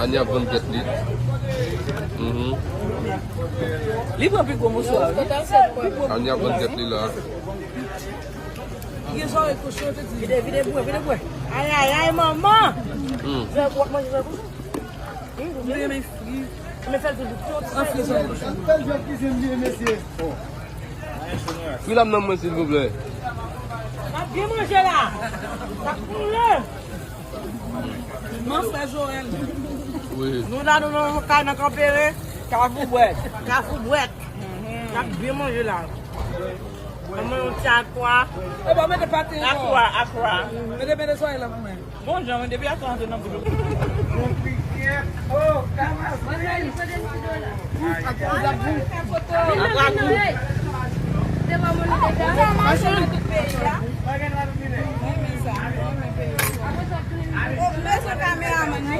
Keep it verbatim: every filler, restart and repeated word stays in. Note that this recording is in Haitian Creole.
Ania ap vann tèt li. Mhm. Li pran pi gwo moso a, wi. Ania ap vann tèt li la. Vide, vide bwè, vide bwè. Ay, ay, ay, manman. Hmm. Fè w ap manje fè kochon. Hmm, vide. Mwen renmen fri. Mwen fè l toujou. An fri, sa. Bèl jwèt kizin li ye, mesye. Fri la m nan mwen, silvouplè. N ap byen manje la. N ap koule. Mon frè Joël. Wi. Nou la, nou nan yon kay nan Kanperen. Kafou Bwèt. Kafou Bwèt. N ap byen manje la. Mwen yon ti akwa. E bon, mete pate ankò. Akwa, akwa. Mete, mete soyèl la pou mwen. Bon jan, mwen depi akwa antre nan bouch. Bon piket. Oh, kamas. Akwa, akwa. Devan moun deja. Machin. Mwen renmen sa. Mwen renmen peyi. Oh, mezon kameramann, wi.